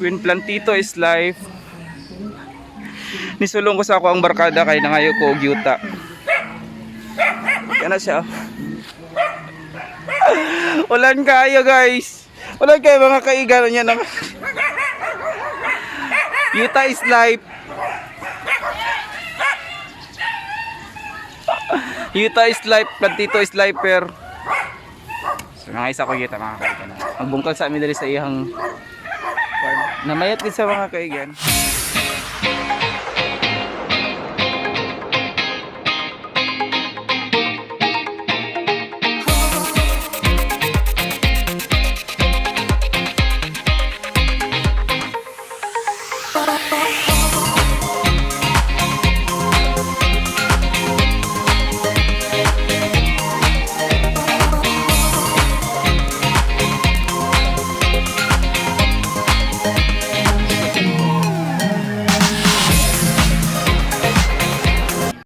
When plantito is life. Nisulong ko sa ako ang barkada kay nangayo ko og yuta. Kana siya. Ulan kayo, guys. Ulan kayo, mga kaigan niya nang. Yuta is life. Yuta is life, plantito is lifer. So mga isa ko yuta, mga kaigan. Magbungkal sa amin diri sa iyang farm. Namayat gid sa mga kaigan.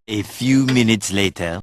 A few minutes later.